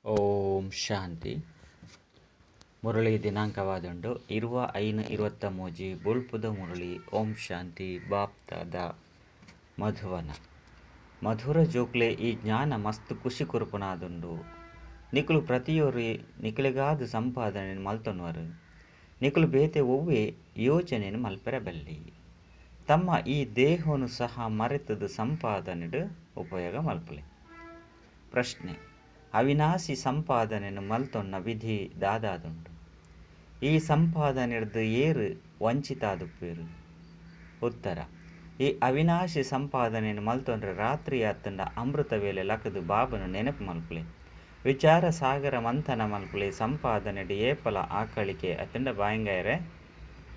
ಓಂ ಶಾಂತಿ. ಮುರಳಿ ದಿನಾಂಕವಾದುಂಡು 25-23 ಬೊಲ್ಪುದ ಮುರಳಿ. ಓಂ ಶಾಂತಿ. ಬಾಪ್ದಾದ ಮಧುವನ ಮಧುರ ಜೋಕ್ಲೆ ಈ ಜ್ಞಾನ ಮಸ್ತ್ ಖುಷಿ ಕೊರ್ಪುನಾದುಂಡು. ನಿಕುಲು ಪ್ರತಿಯೊರಿ ನಿಕಲೆಗಾದ ಸಂಪಾದನೆ ಮಲ್ತೊನ್ವರು. ನಿಕುಲು ಬೇತೆ ಒವ್ವೆ ಯೋಚನೆನ್ ಮಲ್ಪೆರೆ ಬಲ್ಲಿ. ತಮ್ಮ ಈ ದೇಹನು ಸಹ ಮರೆತುದು ಸಂಪಾದನೆಡ್ ಉಪಯೋಗ ಮಲ್ಪಲೆ. ಪ್ರಶ್ನೆ: ಅವಿನಾಶಿ ಸಂಪಾದನೆನ್ ಮಲ್ತೊನ್ನ ವಿಧಿ ದಾದಾದುಂಡು? ಈ ಸಂಪಾದನೆಡ್ದು ಏರು ವಂಚಿತಾದುಪ್ಪೆರು? ಉತ್ತರ: ಈ ಅವಿನಾಶಿ ಸಂಪಾದನೆನ್ ಮಲ್ತೊನ್ರೆ ರಾತ್ರಿ ಅತ್ತುಂಡ ಅಮೃತ ವೇಳೆ ಲಕುದು ಬಾಬನು ನೆನಪು ಮಲ್ಪಲೆ. ವಿಚಾರ ಸಾಗರ ಮಂಥನ ಮಲ್ಪಲೆ. ಸಂಪಾದನೆಡ್ ಏಪಲ ಆಕಳಿಕೆ ಅತ್ತುಂಡ ಬಾಯಂಗಾಯರೆ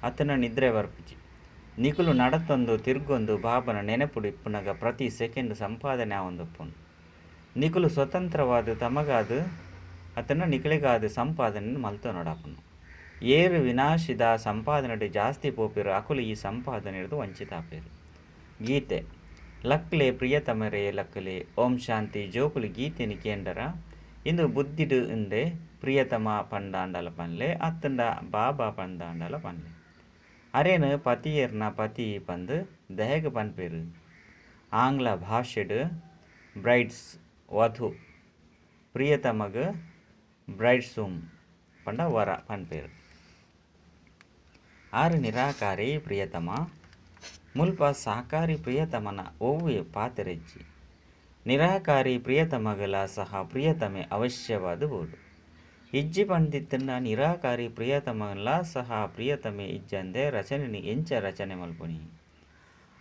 ಅತ್ತುಂಡ ನಿದ್ರೆ ಬರ್ಪುಜಿ. ನಿಕುಲು ನಡತೊಂದು ತಿರ್ಗೊಂದು ಬಾಬನ ನೆನಪುಡು ಇಪ್ಪುನಗ ಪ್ರತಿ ಸೆಕೆಂಡ್ ಸಂಪಾದನೆ ಆವೊಂದುಪ್ಪುಂಡು. ನಿಕುಲು ಸ್ವತಂತ್ರವಾದ ತಮಗಾದ ಅತ್ತುಂಡ ನಿಕಲೆಗಾದ ಸಂಪಾದನೆ ಮಲ್ತೊನೊಡಾಪುಂಡು. ಏರು ವಿನಾಶಿದ ಸಂಪಾದನೆಡ್ ಜಾಸ್ತಿ ಪೋಪೆರು ಅಕುಲು ಈ ಸಂಪಾದನೆಡ್ದು ವಂಚಿತಾಪೆರು. ಗೀತೆ ಲಕ್ಲೆ ಪ್ರಿಯತಮರೇ ಲಕ್ಲೆ. ಓಂ ಶಾಂತಿ. ಜೋಕುಲು ಗೀತೆನಿ ಕೇಂಡರ ಇಂದು ಬುದ್ಧಿಡು ಇಂದೆ ಪ್ರಿಯತಮ ಪಂದಾಂಡಲ ಪನ್ಲೆ ಅತ್ತಂಡ ಬಾಬಾ ಪಂದಾಂಡಲ ಪನ್ಲೆ. ಅರೇನು ಪತಿಯರ್ನ ಪತಿ ಪಂದು ದಯಗ ಪನ್ಪೇರು. ಆಂಗ್ಲ ಭಾಷೆಡ್ ಬ್ರೈಡ್ಸ್ ವಧು, ಪ್ರಿಯತಮಗ್ ಬ್ರೈಡ್ಸೂಮ್ ಪಂಡ ವರ ಪನ್ಪೇರು. ಆರು ನಿರಾಕಾರಿ ಪ್ರಿಯತಮ ಮುಲ್ಪ ಸಾಕಾರಿ ಪ್ರಿಯತಮನ ಒವ್ವೆ ಪಾತೆರೆಜ್ಜಿ. ನಿರಾಕಾರಿ ಪ್ರಿಯತಮಗಲ ಸಹ ಪ್ರಿಯತಮೆ ಅವಶ್ಯವಾದ ಬೋಡು. ಇಜ್ಜಿ ಪಂಡಿತ್ತಂಡ ನಿರಾಕಾರಿ ಪ್ರಿಯತಮಗಲ ಸಹ ಪ್ರಿಯತಮೆ ಇಜ್ಜಂದೆ ರಚನೆನಿ ಎಂಚ ರಚನೆ ಮಲ್ಪುನಿ?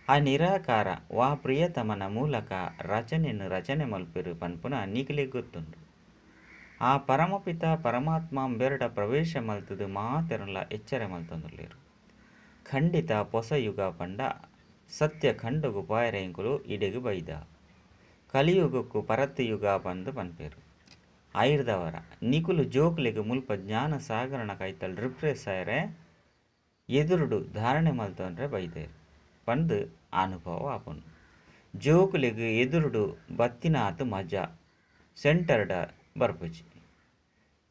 ಆ ನಿರಾಕಾರ ವಾ ಪ್ರಿಯತಮನ ಮೂಲಕ ರಚನೆನ್ ರಚನೆ ಮಲ್ಪೆರು ಪನ್ಪುನ ನಿಕಲೆಗ್ ಗೊತ್ತುಂಡು. ಆ ಪರಮಪಿತ ಪರಮಾತ್ಮ ಬೆರಡ ಪ್ರವೇಶ ಮಲ್ತುದು ಮಾತೆರನ್ಲ ಎಚ್ಚರ ಮಲ್ತೊಂದುಲ್ಲೆರು. ಖಂಡಿತ ಪೊಸ ಯುಗ ಪಂಡ ಸತ್ಯ ಖಂಡಗು ಪೋಯರೆ ಎಂಕುಲು ಇಡೆಗ್ ಬೈದ. ಕಲಿಯುಗಕ್ಕು ಪರತ್ ಯುಗ ಪಂದ್ ಪನ್ಪೆರು. ಆಯಿರ್ದವರ ನಿಕುಲು ಜೋಕ್ಲೆಗ್ ಮುಲ್ಪ ಜ್ಞಾನ ಸಾಗರನ ಕೈತಲ್ ರಿಫ್ರೆಶ್ ಆಯೆರೆ ಎದುರುಡು ಧಾರಣೆ ಮಲ್ತೊನ್ರೆ ಬೈದೆರ್ ಪಂದ್ ಅನುಭವ ಆಪುಂಡು. ಜೋಕುಲೆಗ್ ಎದುರುಡು ಬತ್ತಿನಾತ್ ಮಜಾ ಸೆಂಟರ್ಡ ಬರ್ಪುಜಿ.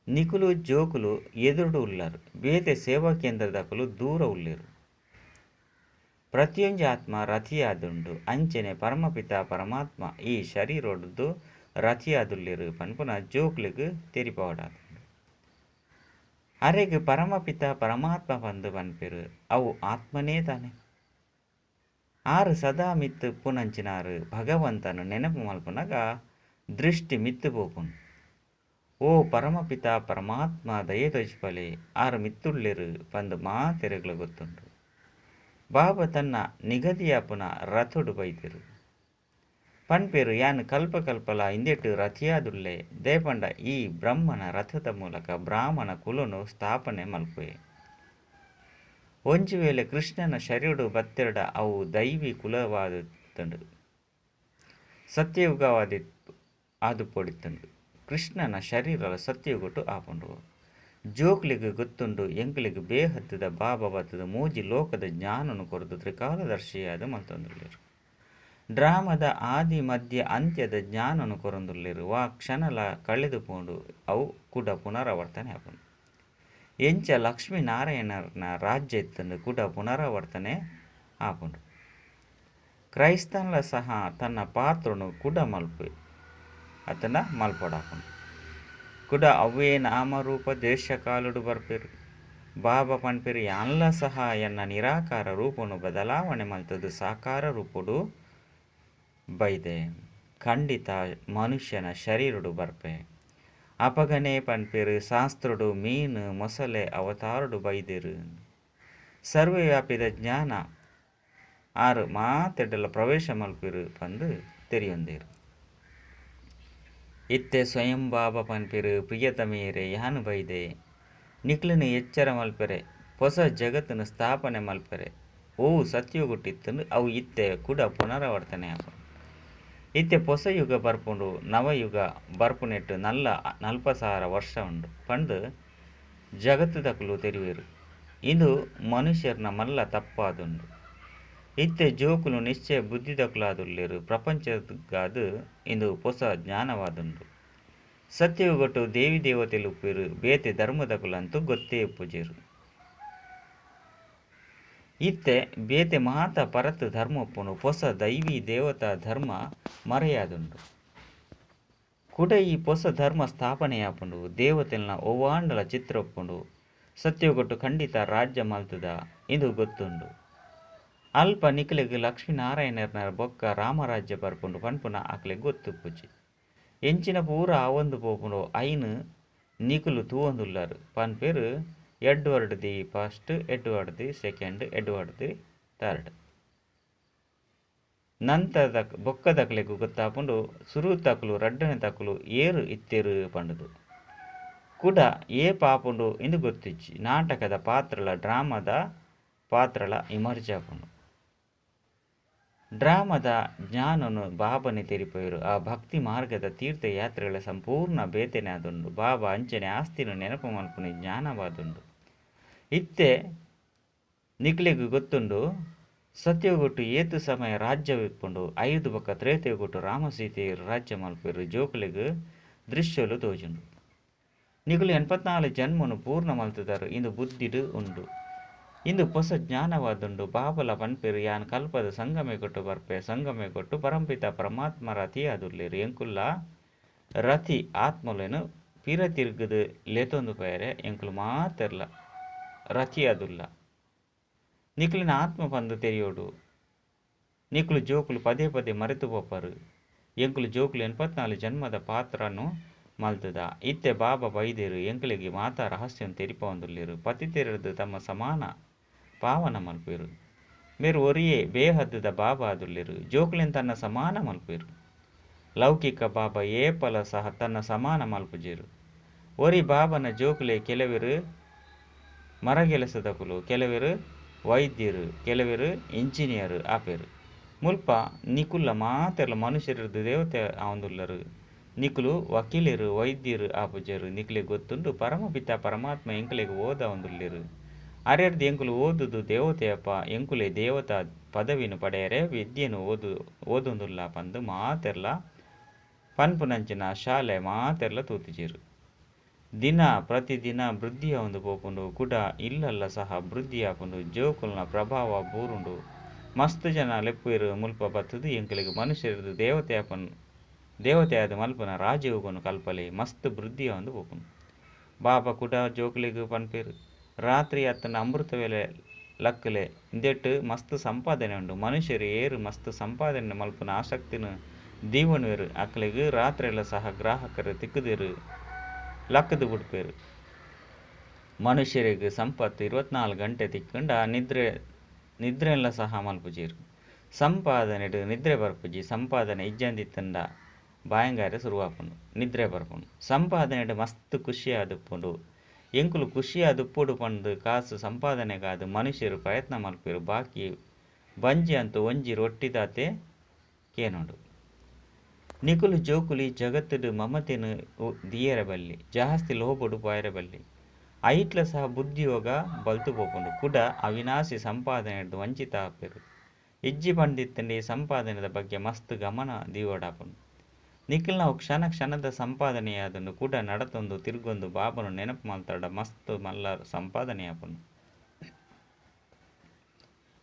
ನಿಕುಲು ಜೋಕುಲು ಎದುರುಡು ಉಲ್ಲರ್, ಬೇತೆ ಸೇವಾ ಕೇಂದ್ರದಕುಲು ದೂರ ಉಲ್ಲೆರ್. ಪ್ರತಿಯೊಂಜಿ ಆತ್ಮ ರಥಿಯಾದುಂಡು. ಅಂಚನೆ ಪರಮಪಿತ ಪರಮಾತ್ಮ ಈ ಶರೀರೊಡ್ದು ರಥಿಯಾದುಲ್ಲೆರ್ ಪನ್ಪುನ ಜೋಕ್ಲೆಗ್ ತೆರಿಪಾವೊಡಾತುಂಡು. ಅರೆಗ್ ಪರಮಪಿತ ಪರಮಾತ್ಮ ಪಂದ್ ಪನ್ಪೆರು. ಅವು ಆತ್ಮನೇ ತಾನೆ. ಆರು ಸದಾ ಮಿತ್ತ್ ಪುನಂಚಿನಾರು ಭಗವಂತನ ನೆನಪು ಮಲ್ಪುನಗ ದೃಷ್ಟಿ ಮಿತ್ತ್ ಪೋಪುಂಡು. ಓ ಪರಮಪಿತ ಪರಮಾತ್ಮ ದಯೆ ತೋಜಿಪಲೆ ಆರು ಮಿತ್ತುಳ್ಳೆರು ಪಂದ್ ಮಾತೆರೆಗ್ಲ ಗೊತ್ತುಂಡು. ಬಾಬಾ ತನ್ನ ನಿಗದಿಯಾಪುನ ರಥೊಡು ಬೈದೆರು. ಪನ್ಪೆರು ಯಾನ್ ಕಲ್ಪ ಕಲ್ಪಲ ಇಂದೆಟ್ ರಥಿಯಾದುಲ್ಲೆ ದೇಪಂಡ ಈ ಬ್ರಹ್ಮನ ರಥದ ಮೂಲಕ ಬ್ರಾಹ್ಮಣ ಕುಲನು ಸ್ಥಾಪನೆ ಮಲ್ಪುವೆ. ಒಂಜಿ ವೇಳೆ ಕೃಷ್ಣನ ಶರೀರಡು ಬತ್ತೆರಡ ಅವು ದೈವಿ ಕುಲವಾದಿತ್ತುಂಡು, ಸತ್ಯಯುಗವಾದಿತ್ತು ಆದು ಪೊಡಿತ್ತುಂಡು. ಕೃಷ್ಣನ ಶರೀರಲ ಸತ್ಯಯುಗಟು ಆಪುಂಡು. ಜೋಕ್ಲೆಗ್ ಗೊತ್ತುಂಡು ಎಂಕ್ಲೆಗ್ ಬೇಹದ್ದುದ ಬಾಬಾ ಬತ್ತುದು ಮೂಜಿ ಲೋಕದ ಜ್ಞಾನನು ಕೊರ್ದು ತ್ರಿಕಾಲದರ್ಶಿಯಾದ್ ಮಲ್ತೊಂದುಲ್ಲೆರ್. ಡ್ರಾಮದ ಆದಿ ಮಧ್ಯ ಅಂತ್ಯದ ಜ್ಞಾನನು ಕೊರೊಂದುಲ್ಲೆರ್. ವಾ ಕ್ಷಣಲ ಕಳೆದು ಪೋಂಡು ಅವು ಕುಡ ಪುನರಾವರ್ತನೆ ಆಪುಂಡು. ಎಂಚ ಲಕ್ಷ್ಮೀ ನಾರಾಯಣನ ರಾಜ್ಯ ಇತ್ತುಂಡು ಕುಡ ಪುನರಾವರ್ತನೆ ಆಪುಂಡು. ಕ್ರೈಸ್ತನ್ಲ ಸಹ ತನ್ನ ಪಾತ್ರನು ಕುಡ ಮಲ್ಪುವೆ ಅತ್ತಂಡ ಮಲ್ಪೊಡಾಪುಂಡು. ಕುಡ ಅವ್ವೇ ನಾಮರೂಪ ದೇಶ ಕಾಲುಡು ಬರ್ಪೆರು. ಬಾಬಾ ಪನ್ಪೆರು ಯಾನ್ಲ ಸಹ ಎನ್ನ ನಿರಾಕಾರ ರೂಪನು ಬದಲಾವಣೆ ಮಲ್ತುದು ಸಾಕಾರ ರೂಪಡು ಬೈದೆ. ಖಂಡಿತ ಮನುಷ್ಯನ ಶರೀರಡು ಬರ್ಪೆ. ಅಪಗನೆ ಪನ್ಪೆರು ಶಾಸ್ತ್ರಡು ಮೀನು ಮೊಸಳೆ ಅವತಾರಡು ಬೈದೆರು. ಸರ್ವವ್ಯಾಪಿದ ಜ್ಞಾನ ಆರು ಮಾತೆಡ್ಡಲ ಪ್ರವೇಶ ಮಲ್ಪೆರು ಪಂದು ತೆರಿಯೊಂದೇರು. ಇತ್ತೆ ಸ್ವಯಂ ಬಾಬಾ ಪನ್ಪೆರು ಪ್ರಿಯತಮೇರೆ ಯಾನು ಬೈದೆ ನಿಕ್ಲೆನ್ ಎಚ್ಚರ ಮಲ್ಪೆರೆ ಪೊಸ ಜಗತ್ತನ್ನು ಸ್ಥಾಪನೆ ಮಲ್ಪೆರೆ. ಓ ಸತ್ಯಯುಗಟ್ಟಿತ್ತುಂಡು ಅವು ಇತ್ತೆ ಕುಡ ಪುನರಾವರ್ತನೆ ಆಪುಂಡು. ಇತ್ತೆ ಪೊಸ ಯುಗ ಬರ್ಪುಂಡು, ನವಯುಗ ಬರ್ಪುನೆಟ್ಟು ನಲ್ಲ 40,000 ವರ್ಷ ಉಂಡು ಪಂದು ಜಗತ್ತುದಕುಲು ತೆರಿವೆರು. ಇಂದು ಮನುಷ್ಯರ್ನ ಮಲ್ಲ ತಪ್ಪಾದುಂಡು. ಇತ್ತೆ ಜೋಕುಲು ನಿಶ್ಚಯ ಬುದ್ಧಿದಕುಲಾದುಲ್ಲೆರ್. ಪ್ರಪಂಚಗಾದ್ ಇಂದು ಪೊಸ ಜ್ಞಾನವಾದುಂಡು. ಸತ್ಯಯುಗೊಟ್ಟು ದೇವಿ ದೇವತೆಲು ಉಪ್ಪುವೆರ್ ಬೇತೆ ಧರ್ಮದಕುಲಂತೂ ಗೊತ್ತೇ ಇಪ್ಪುಜೆರ್. ಇತ್ತೆ ಬೇತೆ ಮಾತ ಪರತ್ ಧರ್ಮ ಉಪ್ಪುಂಡು. ಪೊಸ ದೈವೀ ದೇವತಾ ಧರ್ಮ ಮರೆಯಾದುಂಡು. ಕುಡ ಈ ಪೊಸ ಧರ್ಮ ಸ್ಥಾಪನೆಯಾಪುಂಡು. ದೇವತೆಲ್ನ ಒವ್ವಾಂಡಲ ಚಿತ್ರ ಉಪ್ಪುಂಡು. ಸತ್ಯಯುಗೊಟ್ಟು ಖಂಡಿತ ರಾಜ್ಯ ಮಲ್ತುದ ಇಂದು ಗೊತ್ತುಂಡು. ಅಲ್ಪ ನಿಕಲೆಗ್ ಲಕ್ಷ್ಮೀ-ನಾರಾಯಣೆರ್ನ ಬೊಕ್ಕ ರಾಮರಾಜ್ಯ ಬರ್ಪುಂಡು ಪನ್ಪುನ ಅಕ್ಲೆಗ್ ಗೊತ್ತಿಪ್ಪುಜಿ. ಎಂಚಿನ ಪೂರ ಆವೊಂದು ಪೋಪುಂಡೋ ಅಯಿನ್ ನಿಕುಲು ತೂವೊಂದುಲ್ಲರ್ ಪನ್ಪೆರ್ Edward the first, Edward the second, Edward the third. ನಂತರದ ಬೊಕ್ಕದಕಲೆಗ್ ಗೊತ್ತಾಪುಂಡು ಸುರುತಕುಲು ರಡ್ಡನೆತಕುಲು ಏರ್ ಇತ್ತೆರ್ ಪಂಡುದು. ಕುಡ ಏಪ ಆಪುಂಡು ಇಂದು ಗೊತ್ತಿಜ್ಜಿ. ನಾಟಕದ ಪಾತ್ರಲ ಡ್ರಾಮದ ಪಾತ್ರಲ ಇಮರ್ಜ್ ಆಪುಂಡು. ಡ್ರಾಮದ ಜ್ಞಾನೊನು ಬಾಬಾನೇ ತೆರಿಪಾವೆರ್. ಆ ಭಕ್ತಿ ಮಾರ್ಗದ ತೀರ್ಥಯಾತ್ರೆಗಳ ಸಂಪೂರ್ಣ ಬೇತೆನೆ ಆದುಂಡು. ಬಾಬಾ ಅಂಚನೆ ಆಸ್ತಿನ್ ನೆನಪು ಮಲ್ಪುನಿ ಜ್ಞಾನವಾದುಂಡು. ಇತ್ತೆ ನಿಕ್ಲೆಗ್ ಗೊತ್ತುಂಡು ಸತ್ಯಯುಗೊಟ್ಟು ಏತ್ ಸಮಯ ರಾಜ್ಯವಿಪ್ಪುಂಡು. ಐರ್ದ್ ಬೊಕ್ಕ ತ್ರೇತಾಯುಗೊಟ್ಟು ರಾಮ ಸೀತೆಯೆರ್ ರಾಜ್ಯ ಮಲ್ಪುವೆರ್. ಜೋಕುಲೆಗ್ ದೃಶ್ಯೊಲು ತೋಜುಂಡು. ನಿಕುಲು 84 ಜನ್ಮೊನು ಪೂರ್ಣ ಮಲ್ತುದರ್ ಇಂದು ಬುದ್ಧಿಡ್ ಉಂಡು. ಇಂದು ಪೊಸ ಜ್ಞಾನವಾದುಂಡು. ಬಾಬಾಲ ಪನ್ಪೆರ್ ಯಾನ್ ಕಲ್ಪದ ಸಂಗಮಯುಗೊಟ್ಟು ಬರ್ಪೆ. ಸಂಗಮಯುಗೊಟ್ಟು ಪರಂಪಿತ ಪರಮಾತ್ಮ ರಥಿಯಾದುಲ್ಲೆರ್. ಎಂಕುಲ್ಲ ರಥಿ ಆತ್ಮೊಲೆನ್ ಪಿರ ತಿರ್ಗುದು ಲೆತೊಂದು ಪೋಯೆರೆ ಎಂಕುಲು ಮಾತೆರ್ಲ ರಥಿಯಾದುಲ್ಲ. ನಿಕುಲೆನ ಆತ್ಮ ಪಂದ್ ತೆರಿಯೊಡು. ನಿಕುಲು ಜೋಕುಲು ಪದೇ ಪದೇ ಮರೆತು ಪೋಪರ್. ಎಂಕುಲು ಜೋಕುಲು 84 ಜನ್ಮದ ಪಾತ್ರನು ಮಲ್ತುದ. ಇತ್ತೆ ಬಾಬಾ ಬೈದೆರ್ ಎಂಕಲೆಗ್ ಮಾತಾ ರಹಸ್ಯನ್ ತೆರಿಪಾವೊಂದುಲ್ಲೆರ್. ಪತಿತೆರೆರ್ದ್ ತಮ್ಮ ಸಮಾನ ಪಾವನ ಮಲ್ಪುವೆರ್. ಮೇರ್ ಒರಿಯೇ ಬೇಹದ್ದ ಬಾಬಾ ಆದುಲ್ಲೆರ್. ಜೋಕುಲೆನ್ ತನ್ನ ಸಮಾನ ಮಲ್ಪುವೆರ್. ಲೌಕಿಕ ಬಾಬಾ ಏಪಲ ಸಹ ತನ್ನ ಸಮಾನ ಮಲ್ಪುಜೆರ್. ಒರಿ ಬಾಬನ ಜೋಕುಲೆ ಕೆಲವೆರ್ ಮರಗೆಲಸದಕುಲು, ಕೆಲವೆರ್ ವೈದ್ಯೆರ್, ಕೆಲವೆರ್ ಇಂಜಿನಿಯರ್ ಆಪೆರ್. ಮುಲ್ಪ ನಿಕುಲ್ಲ ಮಾತೆರ್ಲ ಮನುಷ್ಯರೆರ್ದ್ ದೇವತೆ ಆವೊಂದುಲ್ಲೆರ್. ನಿಕುಲು ವಕೀಲೆರ್ ವೈದ್ಯೆರ್ ಆಪುಜೆರ್. ನಿಕ್ಲೆಗ್ ಗೊತ್ತುಂಡು ಪರಮಪಿತ ಪರಮಾತ್ಮ ಎಂಕಲೆಗ್ ಓದಾವೊಂದುಲ್ಲೆರ್. ಅರೆರ್ದ್ ಎಂಕುಲು ಓದುದು ದೇವತೆಯಪ್ಪ ಎಂಕುಲೆ ದೇವತಾ ಪದವಿನ್ ಪಡೆಯರೆ ವಿದ್ಯೆನ್ ಓದೊಂದುಲ್ಲ ಪಂದ್ ಮಾತೆರ್ಲ ಪನ್ಪುನಂಚಿನ ಶಾಲೆ ಮಾತೆರ್ಲ ತೂತುಜೆರ್. ದಿನ ಪ್ರತಿದಿನ ವೃದ್ಧಿಯಾವೊಂದು ಪೋಪುಂಡು. ಕುಡ ಇಲ್ಲಲ್ಲ ಸಹ ವೃದ್ಧಿ ಆಪುಂಡು. ಜೋಕುಲ್ನ ಪ್ರಭಾವ ಬೂರುಂಡು. ಮಸ್ತ್ ಜನ ಲೆಪ್ಪುವೆರ್ ಮುಲ್ಪ ಬತ್ತುದು ಎಂಕಲೆಗ್ ಮನುಷ್ಯರೆರ್ದ್ ದೇವತೆ ಆಪುನ ದೇವತೆಯಾದ್ ಮಲ್ಪುನ ರಾಜಯೋಗನು ಕಲ್ಪಲೆ ಮಸ್ತ್ ವೃದ್ಧಿಯಾವೊಂದು ಪೋಪುಂಡು. ಬಾಬಾ ಕುಡ ಜೋಕುಲೆಗ್ ಪನ್ಪೆರ್ ರಾತ್ರಿ ಅತ್ತಂಡ ಅಮೃತ ವೇಳೆ ಲಕ್ಕುಲೆ ಇಂದೆಟ್ ಮಸ್ತ್ ಸಂಪಾದನೆ ಉಂಡು. ಮನುಷ್ಯರು ಏರ್ ಮಸ್ತ್ ಸಂಪಾದನೆ ಮಲ್ಪುನ ಆಸಕ್ತಿನ್ ದೀವೊನುವೆರ್ ಅಕ್ಲೆಗ್ ರಾತ್ರೆಲ ಸಹ ಗ್ರಾಹಕರು ತಿಕ್ಕುದೆರ್ ಲಕ್ಕುದು ಬುಡ್ಪೆರ್. ಮನುಷ್ಯರೆಗ್ ಸಂಪತ್ತು 24 ಗಂಟೆ ತಿಕ್ಕುಂಡ ನಿದ್ರೆ ನಿದ್ರೆನ್ಲ ಸಹ ಮಲ್ಪುಜೆರ್. ಸಂಪಾದನೆಡ್ ನಿದ್ರೆ ಬರ್ಪುಜಿ. ಸಂಪಾದನೆ ಇಜ್ಜಂದಿತ್ತುಂಡ ಬಾಯಂಗಾರೆ ಶುರುವಾಪುಂಡು ನಿದ್ರೆ ಬರ್ಪುಂಡು. ಸಂಪಾದನೆಡ್ ಮಸ್ತ್ ಖುಷಿಯಾದುಪ್ಪುಂಡು. ಎಂಕುಲು ಖುಷಿಯಾದುಪ್ಪೊಡು ಪಂದ್ ಕಾಸು ಸಂಪಾದನೆಗಾದ್ ಮನುಷ್ಯರು ಪ್ರಯತ್ನ ಮಲ್ಪುವೆರ್. ಬಾಕಿ ಬಂಜಿ ಅಂತೂ ಒಂಜಿ ರೊಟ್ಟಿದಾತೆ ಕೇನುಂಡು. ನಿಕುಲು ಜೋಕುಲು ಈ ಜಗತ್ತುಡ್ ಮಮತೆನ್ ದೀಯೆರೆ ಬಲ್ಲಿ. ಜಾಸ್ತಿ ಲೋಭಡ್ ಪೋಯೆರೆ ಬಲ್ಲಿ. ಐಟ್ಲ ಸಹ ಬುದ್ಧಿಯೋಗ ಬಲ್ತು ಪೋಪುಂಡು. ಕುಡ ಅವಿನಾಶಿ ಸಂಪಾದನೆರ್ದ್ ವಂಚಿತ ಆಪೆರ್. ಇಜ್ಜಿ ಪಂದಿತ್ತುಂಡ ಈ ಸಂಪಾದನೆದ ಬಗ್ಗೆ ಮಸ್ತ್ ಗಮನ ದೀವೊಡಾಪುಂಡು. ನಿಕಲ್ನವು ಕ್ಷಣ ಕ್ಷಣದ ಸಂಪಾದನೆಯಾದುಂಡು. ಕುಡ ನಡತೊಂದು ತಿರ್ಗೊಂದು ಬಾಬಾನ ನೆನಪು ಮಲ್ತಡ ಮಸ್ತ್ ಮಲ್ಲ ಸಂಪಾದನೆಯಾಪುಂಡು.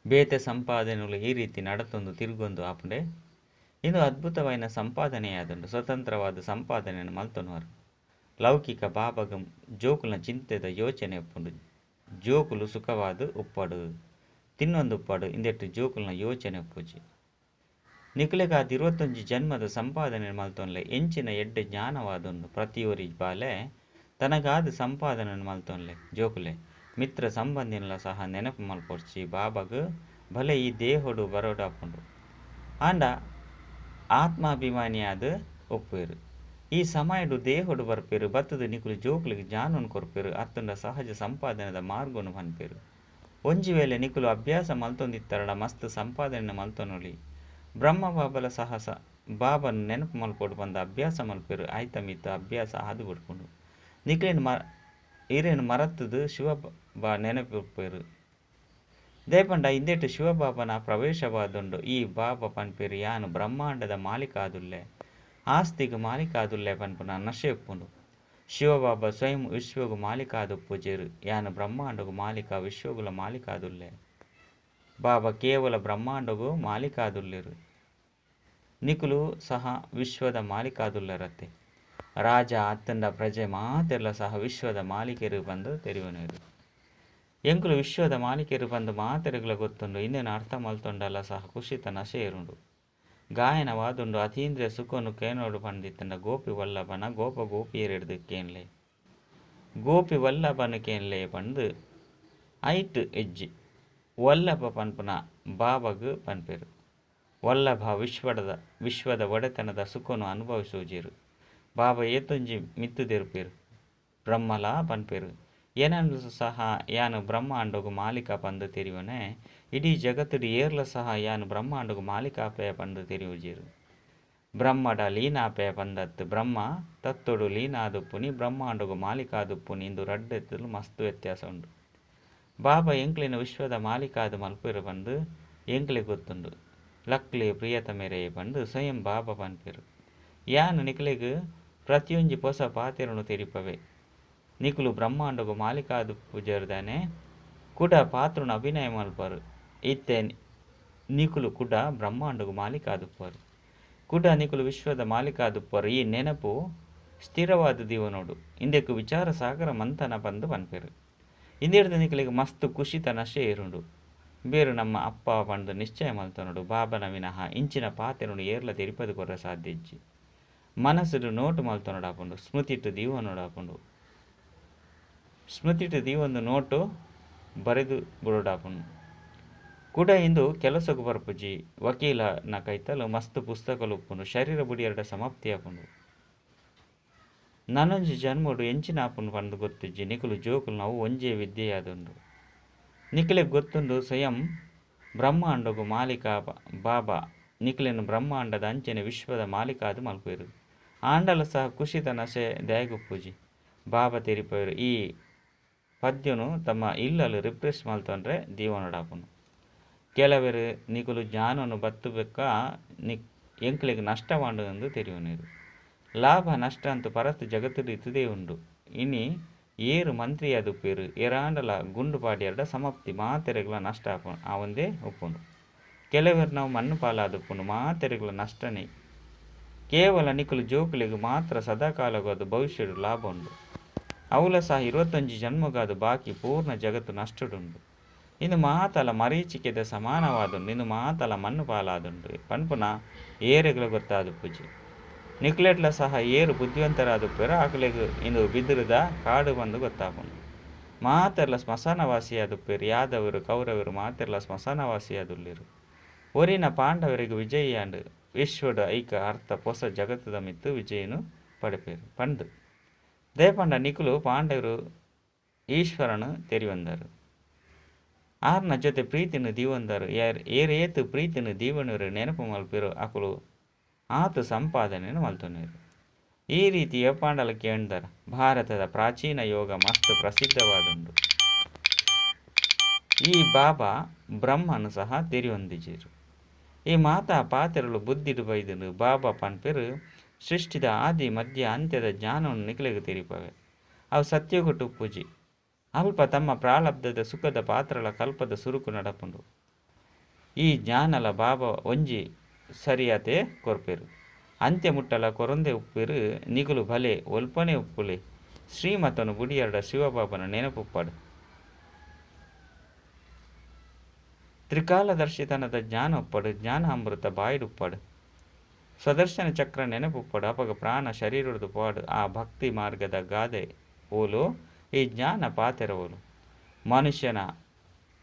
ಬೇತೆ ಸಂಪಾದನೆಗಳು ಈ ರೀತಿ ನಡತೊಂದು ತಿರ್ಗೊಂದು ಆಪುಂಡೆ. ಇಂದು ಅದ್ಭುತವಾಯಿನ ಸಂಪಾದನೆಯಾದುಂಡು. ಸ್ವತಂತ್ರವಾದ ಸಂಪಾದನೆಯನ್ನು ಮಲ್ತೊನುವರು. ಲೌಕಿಕ ಬಾಬಾಗ ಜೋಕುಲ್ನ ಚಿಂತೆದ ಯೋಚನೆ ಉಪ್ಪುಂಡು. ಜೋಕುಲು ಸುಖವಾದ ಉಪ್ಪಡು ತಿನ್ನೊಂದುಪ್ಪಡು ಇಂದೆಟ್ ಜೋಕುಲ್ನ ಯೋಚನೆ ಉಪ್ಪುಜಿ. ನಿಕುಲೆಗಾದ್ 21 ಜನ್ಮದ ಸಂಪಾದನೆ ಮಲ್ತೊನ್ಲೆ. ಎಂಚಿನ ಎಡ್ಡೆ ಜ್ಞಾನವಾದುಂಡು. ಪ್ರತಿಯೊರಿ ಬಾಲೆ ತನಗಾದ್ ಸಂಪಾದನೆ ಮಲ್ತೊನ್ಲೆ. ಜೋಕುಲೆ ಮಿತ್ರ ಸಂಬಂಧಿನ್ಲ ಸಹ ನೆನಪು ಮಲ್ಪೊಡ್ಚಿ. ಬಾಬಾಗ್ ಭಲೆ ಈ ದೇಹೊಡು ಬರೋಡಾಪುಂಡು. ಆಂಡ ಆತ್ಮಾಭಿಮಾನಿಯಾದ್ ಉಪ್ಪುವೆರ್. ಈ ಸಮಯಡು ದೇಹೊಡು ಬರ್ಪೆರ್. ಬತ್ತುದು ನಿಕುಲು ಜೋಕುಲೆಗ್ ಜ್ಞಾನನ್ ಕೊರ್ಪೆರ್. ಅತ್ತುಂಡ ಸಹಜ ಸಂಪಾದನೆದ ಮಾರ್ಗನು ಪನ್ಪೆರ್. ಒಂಜಿ ವೇಳೆ ನಿಕುಲು ಅಭ್ಯಾಸ ಮಲ್ತೊಂದಿತ್ತರಡ ಮಸ್ತ್ ಸಂಪಾದನೆ ಮಲ್ತೊನೊಲಿ. ಬ್ರಹ್ಮ ಬಾಬಲ ಸಹ ಬಾಬನ್ ನೆನಪು ಮಲ್ಪೊಡು ಪಂದ್ ಅಭ್ಯಾಸ ಮಲ್ಪೆರ್. ಆಯ್ತ ಮಿತ್ತ್ ಅಭ್ಯಾಸ ಆದ್ ಬುಡ್ಪುಂಡು. ನಿಕ್ಲೆನ್ ಇರೆನ್ ಮರತುದು ಶಿವ ಬಾ ನೆನಪುಪೆರ್. ದಯಪಂಡ ಇಂದೆಟ್ ಶಿವಬಾಬನ ಪ್ರವೇಶವಾದುಂಡು. ಈ ಬಾಬಾ ಪನ್ಪೆರ್ ಯಾನ್ ಬ್ರಹ್ಮಾಂಡದ ಮಾಲೀಕ ಆದುಲ್ಲೆ. ಆಸ್ತಿಗ್ ಮಾಲೀಕಾದುಲ್ಲೆ ಪನ್ಪುನ ನಶೆ ಉಪ್ಪುಂಡು. ಶಿವಬಾಬಾ ಸ್ವಯಂ ವಿಶ್ವಗ್ ಮಾಲೀಕಾದುಪ್ಪುಜೆರ್. ಯಾನ್ ಬ್ರಹ್ಮಾಂಡಗ್ ಮಾಲೀಕ ವಿಶ್ವಗುಲ ಮಾಲೀಕಾದುಲ್ಲೆ. ಬಾಬಾ ಕೇವಲ ಬ್ರಹ್ಮಾಂಡಗ್ ಮಾಲೀಕಾದುಲ್ಲೆರ್. ನಿಕುಲು ಸಹ ವಿಶ್ವದ ಮಾಲೀಕಾದುಲ್ಲರತ್ತೆ. ರಾಜ ಅತ್ತಂಡ ಪ್ರಜೆ ಮಾತೆರ್ಲ ಸಹ ವಿಶ್ವದ ಮಾಲೀಕರು ಪಂದ್ ತೆರಿಯೊನೆರ್. ಎಂಕುಲು ವಿಶ್ವದ ಮಾಲೀಕರು ಪಂದ್ ಮಾತೆರೆಗ್ಲ ಗೊತ್ತುಂಡು. ಇಂದೆನ ಅರ್ಥ ಮಲ್ತೊಂಡಲ ಸಹ ಖುಷಿತ ನಶೆ ಏರುಂಡು. ಗಾಯನವಾದುಂಡು ಅತೀಂದ್ರಿಯ ಸುಖನು ಕೇನೋಡು ಪಂದಿತ್ತಂಡ ಗೋಪಿ ವಲ್ಲಭನ ಗೋಪ ಗೋಪಿಯರೆಡ್ದ್ ಕೇನ್ಲೆ. ಗೋಪಿ ವಲ್ಲಭನ ಕೇನ್ಲೆ ಪಂದ್ ಐಟ್ ಇಜ್ಜಿ. ವಲ್ಲಭ ಪನ್ಪುನ ಬಾಬಾಗ್ ಪನ್ಪೆರ್. ವಲ್ಲಭ ವಿಶ್ವದ ಒಡೆತನದ ಸುಖನು ಅನುಭವಿಸುಜೆರ್. ಬಾಬಾ ಏತೊಂಜಿ ಮಿತ್ತು ದೆರ್ಪೆರ್. ಬ್ರಹ್ಮಲಾ ಪನ್ಪೆರ್. ಏನನ್ನು ಸಹ ಯಾನ್ ಬ್ರಹ್ಮಾಂಡಗ್ ಮಾಲೀಕ ಪಂದ್ ತೆರಿಯೊನೆ. ಇಡೀ ಜಗತ್ತುಡು ಏರ್ಲ ಸಹ ಯಾನ್ ಬ್ರಹ್ಮಾಂಡಗ್ ಮಾಲೀಕಾಪೆ ಪಂದ್ ತೆರಿಯುಜೆರ್. ಬ್ರಹ್ಮಡ ಲೀನಾಪೆ ಪಂದತ್ ಬ್ರಹ್ಮ ತತ್ವಡು ಲೀನಾದುಪ್ಪುನಿ ಬ್ರಹ್ಮಾಂಡಗ್ ಮಾಲೀಕಾದುಪ್ಪುನಿ ಇಂದು ರಡ್ಡೆತ್ತಲು ಮಸ್ತ್ ವ್ಯತ್ಯಾಸ ಉಂಡು. ಬಾಬಾ ಎಂಕ್ಲೆನ ವಿಶ್ವದ ಮಾಲೀಕಾದ್ ಮಲ್ಪೆರು ಪಂದ್ ಎಂಕ್ಲೆ ಗೊತ್ತುಂಡು. ಲಕ್ಲೆ ಪ್ರಿಯತಮೆರೆ ಪಂದ್ ಸ್ವಯಂ ಬಾಬಾ ಪನ್ಪೆರು. ಯಾನ್ ನಿಕ್ಲೆಗ್ ಪ್ರತಿಯೊಂಜಿ ಪೊಸ ಪಾತೆರನು ತೆರಿಪವೆ. ನಿಕುಲು ಬ್ರಹ್ಮಾಂಡಗ್ ಮಾಲೀಕಾದುಪ್ಪುಜೆರ್ದಾನೆ ಕುಡ ಪಾತ್ರನು ಅಭಿನಯ ಮಲ್ಪರು. ಇತ್ತೆ ನಿಕುಲು ಕುಡ ಬ್ರಹ್ಮಾಂಡಗ್ ಮಾಲೀಕಾದುಪ್ಪರು. ಕುಡ ನಿಕುಲು ವಿಶ್ವದ ಮಾಲೀಕಾದುಪ್ಪರು. ಈ ನೆನಪು ಸ್ಥಿರವಾದ ದೀವನೋಡು. ಇಂದೆಕ್ ವಿಚಾರ ಸಾಗರ ಮಂಥನ ಪಂದ್ ಪನ್ಪೆರು. ಇಂದೆಡ್ದ್ ನಿಕುಲೆಗ್ ಮಸ್ತ್ ಖುಷಿತ ನಶೆ ಏರುಂಡು. ಬೇರು ನಮ್ಮ ಅಪ್ಪ ಪಂದ್ ನಿಶ್ಚಯ ಮಲ್ತೊನೊಡು. ಬಾಬನ ವಿನಃ ಇಂಚಿನ ಪಾತೆರನು ಏರ್ಲ ತೆರಿಪದು ಕೊರ್ರೆ ಸಾಧ್ಯ ಇಜ್ಜಿ. ಮನಸ್ಸುಡು ನೋಟು ಮಲ್ತೊನೊಡಾಪುಂಡು. ಸ್ಮೃತಿಟ್ ದೀವನೊಡಾಪುಂಡು. ಸ್ಮೃತಿಟ್ ದೀವೊಂದು ನೋಟು ಬರೆದು ಬುಡೋಡಾಪುಂಡು. ಕುಡ ಇಂದು ಕೆಲಸಗ್ ಬರ್ಪುಜಿ. ವಕೀಲನ ಕೈತಲು ಮಸ್ತ್ ಪುಸ್ತಕಲು ಉಪ್ಪುಂಡು. ಶರೀರ ಬುಡಿಯರ್ಡ ಸಮಾಪ್ತಿ ಆಪುಂಡು. ನನೊಂಜಿ ಜನ್ಮಡು ಎಂಚಿನ ಆಪುಂಡು ಪಂದ್ ಗೊತ್ತಿಜ್ಜಿ. ನಿಕುಲು ಜೋಕುಲು ಅವು ಒಂಜೇ ವಿದ್ಯೆಯಾದುಂಡು. ನಿಕುಲೆಗ್ ಗೊತ್ತುಂಡು ಸ್ವಯಂ ಬ್ರಹ್ಮಾಂಡಗ್ ಮಾಲೀಕ ಬಾಬಾ ನಿಕುಲೆನ ಬ್ರಹ್ಮಾಂಡದ ಅಂಚನೆ ವಿಶ್ವದ ಮಾಲೀಕಾದ್ ಮಲ್ಪೆರು. ಆಂಡಲ ಸಹ ಖುಷಿತ ನಶೆ ದಾಯೆಗುಪ್ಪುಜಿ. ಬಾಬಾ ತೆರಿಪೆರು. ಈ ಪದ್ಯನು ತಮ್ಮ ಇಲ್ಲಲು ರಿಫ್ರೆಶ್ ಮಲ್ತೊಂಡ್ರೆ ದೀವನೊಡಾಪುಂಡು. ಕೆಲವರು ನಿಕುಲು ಜ್ಞಾನನು ಬತ್ತು ಬೆಕ್ಕ ಎಂಕ್ಲೆಗ್ ನಷ್ಟವಾಂಡು ಎಂದು ತೆರಿಯೊನೆರು. ಲಾಭ ನಷ್ಟ ಅಂತ ಪರತ್ ಜಗತ್ತುಡು ಇತ್ತದೇ ಉಂಡು. ಇನಿ ಏರು ಮಂತ್ರಿಯಾದುಪ್ಪೆರು ಏರಾಂಡಲ ಗುಂಡು ಪಾಡಿಯರ್ಡ ಸಮಾಪ್ತಿ ಮಾತೆರೆಗ್ಲ ನಷ್ಟ ಆವಂದೇ ಉಪ್ಪುಂಡು. ಕೆಲವರು ನಾವು ಮಣ್ಣು ಪಾಲಾದುಪ್ಪುಂಡು ಮಾತೆರೆಗ್ಲ ನಷ್ಟನೇ. ಕೇವಲ ನಿಕುಲು ಜೋಕುಲೆಗ್ ಮಾತ್ರ ಸದಾಕಾಲವಾದ ಭವಿಷ್ಯಡು ಲಾಭ ಉಂಡು. ಅವುಲ ಸಹ 21 ಜನ್ಮಗಾದ ಬಾಕಿ ಪೂರ್ಣ ಜಗತ್ತು ನಷ್ಟಡುಂಡು. ಇಂದು ಮಾತಲ ಮರೀಚಿಕೆದ ಸಮಾನವಾದುಂಡು. ಇಂದು ಮಾತಲ ಮಣ್ಣು ಪಾಲಾದುಂಡು ಪನ್ಪುನ ಏರೆಗ್ಲ ಗೊತ್ತಾದುಪ್ಪುಜಿ. ನಿಕ್ಲೆಡ್ಲ ಸಹ ಏರು ಬುದ್ಧಿವಂತರಾದುಪ್ಪೆರು ಆಕಲೆಗ್ ಇಂದು ಬಿದಿರುದ ಕಾಡು ಬಂದು ಗೊತ್ತಾಪುಂಡು. ಮಾತೆರ್ಲ ಸ್ಮಶಾನವಾಸಿಯಾದುಪ್ಪೆರು. ಯಾದವರು ಕೌರವರು ಮಾತೆರ್ಲ ಸ್ಮಶಾನವಾಸಿಯಾದುಲ್ಲೆರು. ಒರಿನ ಪಾಂಡವರಿಗೆ ವಿಜಯಿಯಾಂಡು ವಿಶ್ವದ ಐಕ ಅರ್ಥ ಪೊಸ ಜಗತ್ತದ ಮಿತ್ತು ವಿಜಯನು ಪಡೆಪೇರು ಪಂದು. ದಯಪಂಡ ನಿಕುಲು ಪಾಂಡವರು ಈಶ್ವರನು ತೆರಿವಂದರು. ಆರ್ನ ಜೊತೆ ಪ್ರೀತಿನ ದೀವಂದರು. ಏರೇತು ಪ್ರೀತಿನ ದೀವನರು ನೆನಪು ಮಲ್ಪೆರು ಅಕುಲು ಆತು ಸಂಪಾದನೆಯನ್ನು ಮಲ್ತೊನೆರು. ಈ ರೀತಿ ಯಪಾಂಡಲ ಕೇಂದರ ಭಾರತದ ಪ್ರಾಚೀನ ಯೋಗ ಮಸ್ತ್ ಪ್ರಸಿದ್ಧವಾದುಂಡು. ಈ ಬಾಬಾ ಬ್ರಹ್ಮನು ಸಹ ತೆರಿಯೊಂದಿಜೆರು. ಈ ಮಾತಾ ಪಾತೆರಲು ಬುದ್ಧಿಡು ಬೈದುಂಡು. ಬಾಬಾ ಪನ್ಪೆರು ಸೃಷ್ಟಿದ ಆದಿ ಮಧ್ಯ ಅಂತ್ಯದ ಜ್ಞಾನವನ್ನು ನಿಕಲೆಗ್ ತೆರಿಪವೆ. ಅವು ಸತ್ಯಗುಟ್ಟು ಉಪ್ಪುಜಿ. ಅಲ್ಪ ತಮ್ಮ ಪ್ರಾರಬ್ಧದ ಸುಖದ ಪಾತ್ರಲ ಕಲ್ಪದ ಸುರುಕು ನಡಪುಂಡು. ಈ ಜ್ಞಾನಲ ಬಾಬಾ ಒಂಜಿ ಸರಿಯಾತೆ ಕೊರ್ಪೆರು. ಅಂತ್ಯ ಮುಟ್ಟಲ ಕೊರಂದೆ ಉಪ್ಪೆರು. ನಿಕುಲು ಭಲೆ ಒಲ್ಪನೆ ಉಪ್ಪುಲೆ. ಶ್ರೀಮತನು ಬುಡಿಯರ್ಡ ಶಿವಬಾಬನ ನೆನಪುಪ್ಪಡು. ತ್ರಿಕಾಲದರ್ಶಿತನದ ಜ್ಞಾನ ಉಪ್ಪಡು. ಜ್ಞಾನ ಅಮೃತ ಬಾಯಿಡುಪ್ಪಡು. ಸ್ವದರ್ಶನ ಚಕ್ರ ನೆನಪುಪ್ಪಡು. ಅಪಗ ಪ್ರಾಣ ಶರೀರದು ಪಾಡು. ಆ ಭಕ್ತಿ ಮಾರ್ಗದ ಗಾದೆ ಓಲು ಈ ಜ್ಞಾನ ಪಾತೆರ ಓಲು. ಮನುಷ್ಯನ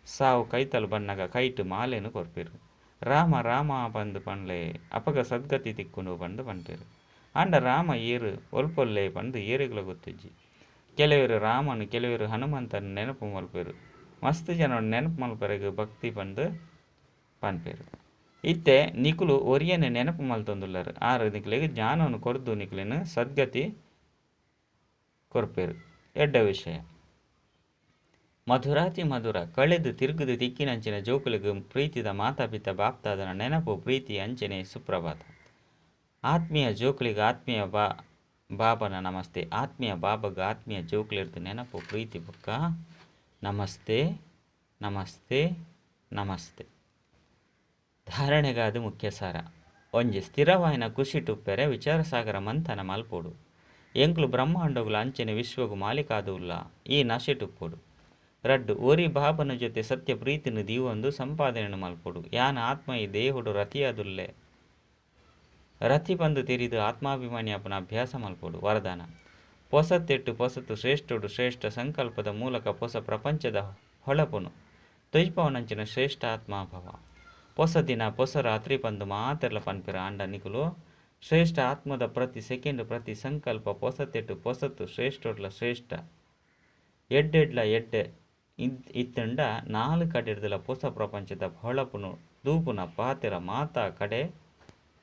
ಸಾವು ಕೈತಲು ಬನ್ನಗ ಕೈಟು ಮಾಲೆನು ಕೊರ್ಪೆರು. ರಾಮ ರಾಮ ಪಂದು ಪನ್ಲೆ ಅಪಗ ಸದ್ಗತಿ ತಿಕ್ಕುಂಡು ಪಂದು ಪನ್ಪೆರು. ಆಂಡ ರಾಮ ಏರು ಒಲ್ಪೊಲ್ಲೆ ಪಂದು ಏರೆಗ್ಲ ಗೊತ್ತಿಜ್ಜಿ. ಕೆಲವರು ರಾಮನು ಕೆಲವರು ಹನುಮಂತನ ನೆನಪು ಮಲ್ಪೆರು. ಮಸ್ತ್ ಜನ ನೆನಪು ಮಲ್ಪೆರೆಗ್ ಭಕ್ತಿ ಪಂದು ಪನ್ಪೆರು. ಇತ್ತೆ ನಿಕುಲು ಒರಿಯನೆ ನೆನಪು ಮಲ್ತೊಂದುಲ್ಲರು. ಆರು ನಿಕುಲೆಗ್ ಜ್ಞಾನವನ್ನು ಕೊರ್ದು ನಿಕುಲೆನ ಸದ್ಗತಿ ಕೊರ್ಪೆರು. ಎಡ್ಡ ವಿಷಯ. ಮಧುರಾತಿ ಮಧುರ ಕಳೆದು ತಿರುಗುದು ತಿಕ್ಕಿನಂಚಿನ ಜೋಕುಲೆಗ್ ಪ್ರೀತಿದ ಮಾತಾಪಿತ ಬಾಪ್ತಾದನ ನೆನಪು ಪ್ರೀತಿ ಅಂಚನೆ ಸುಪ್ರಭಾತ. ಆತ್ಮೀಯ ಜೋಕುಲೆಗ್ ಆತ್ಮೀಯ ಬಾ ಬಾಬನ ನಮಸ್ತೆ. ಆತ್ಮೀಯ ಬಾಬಗ್ ಆತ್ಮೀಯ ಜೋಕುಲೆರ್ದ್ ನೆನಪು ಪ್ರೀತಿ ಬೊಕ್ಕ ನಮಸ್ತೆ ನಮಸ್ತೆ ನಮಸ್ತೆ. ಧಾರಣೆಗಾದ್ ಮುಖ್ಯ ಸಾರ. ಒಂಜಿ ಸ್ಥಿರವಾಯಿನ ಖುಷಿಟ್ ಉಪ್ಪೆರೆ ವಿಚಾರಸಾಗರ ಮಂಥನ ಮಲ್ಪೊಡು. ಎಂಕ್ಲು ಬ್ರಹ್ಮಾಂಡೊಗುಲ ಅಂಚೆನೆ ವಿಶ್ವೊಗು ಮಾಲೀಕಾದ್ ಉಲ್ಲ. ಈ ನಶೆಟ್ ಉಪ್ಪೊಡು. ರಡ್ಡ್, ಒರಿ ಬಾಬನ ಜೊತೆ ಸತ್ಯ ಪ್ರೀತಿನ್ ದೀವೊಂದು ಸಂಪಾದನೆನ್ ಮಲ್ಪೊಡು. ಯಾನ್ ಆತ್ಮ ಈ ದೇಹೊಡು ರತಿಯಾದುಲ್ಲೆ. ರತಿ ಪಂದ್ ತೆರಿದ್ ಆತ್ಮಾಭಿಮಾನಿ ಆಪುನ ಅಭ್ಯಾಸ ಮಲ್ಪೊಡು. ವರದಾನ. ಪೊಸತ್ತೆಟ್ ಪೊಸತ್ ಶ್ರೇಷ್ಠೊಡು ಶ್ರೇಷ್ಠ ಸಂಕಲ್ಪದ ಮೂಲಕ ಪೊಸ ಪ್ರಪಂಚದ ಹೊಳಪುನು ತೊಜಿಪಾವುನಂಚಿನ ಶ್ರೇಷ್ಠ ಆತ್ಮ ಭವ. ಪೊಸ ದಿನ ಪೊಸ ರಾತ್ರಿ ಪಂದ್ ಮಾತೆರ್ಲ ಪನ್ಪೆರ್ ಆಂಡ ನಿಕುಲು ಶ್ರೇಷ್ಠ ಆತ್ಮದ ಪ್ರತಿ ಸೆಕೆಂಡ್ ಪ್ರತಿ ಸಂಕಲ್ಪ ಪೊಸತೆಟ್ ಪೊಸತ್ ಶ್ರೇಷ್ಠೊಡ್ಲ ಶ್ರೇಷ್ಠ ಎಡ್ಡೆಡ್ಲ ಎಡ್ಡೆ ಇತ್ತ್ಂಡ ನಾಲ್ ಕಡೆರ್ದಲ ಪೊಸ ಪ್ರಪಂಚದ ಹೊಳಪುನು ತೂಪುನ ಪಾತೆರ ಮಾತಾ ಕಡೆ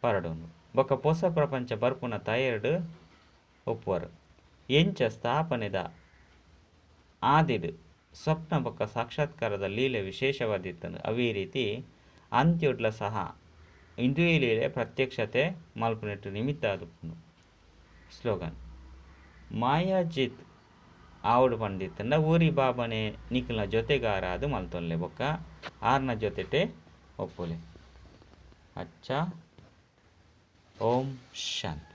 ಪರಡೊಂಡು. ಬೊಕ್ಕ ಪೊಸ ಪ್ರಪಂಚ ಬರ್ಪುನ ತಯಾರ್ಡ್ ಉಪ್ಪುವರ್. ಎಂಚ ಸ್ಥಾಪನೆದ ಆದಿಡ್ ಸ್ವಪ್ನ ಬೊಕ್ಕ ಸಾಕ್ಷಾತ್ಕಾರದ ಲೀಲೆ ವಿಶೇಷವಾದಿತ್ತ್ಂಡ್ ಅವೇ ರೀತಿ ಅಂತ್ಯೊಡ್ಲ ಸಹ ಇಂದುವೇ ಲೀಲೆ ಪ್ರತ್ಯಕ್ಷತೆ ಮಲ್ಪುನೆಟ್ ನಿಮಿತ್ತ ಆದುಪ್ಪುಂಡು. ಸ್ಲೋಗನ್. ಮಾಯಾಜಿತ್ ಆವೊಡು ಪಂದಿತ್ತಂಡ ಊರಿ ಬಾಬನೆ ನಿಕಲ್ನ ಜೊತೆಗಾರಾದ್ ಮಲ್ತೊನ್ಲೆ ಬೊಕ್ಕ ಆರ್ನ ಜೊತೆಟೆ ಒಪ್ಪುಲೆ. ಅಚ್ಚಾ. ಓಂ ಶಾಂತಿ.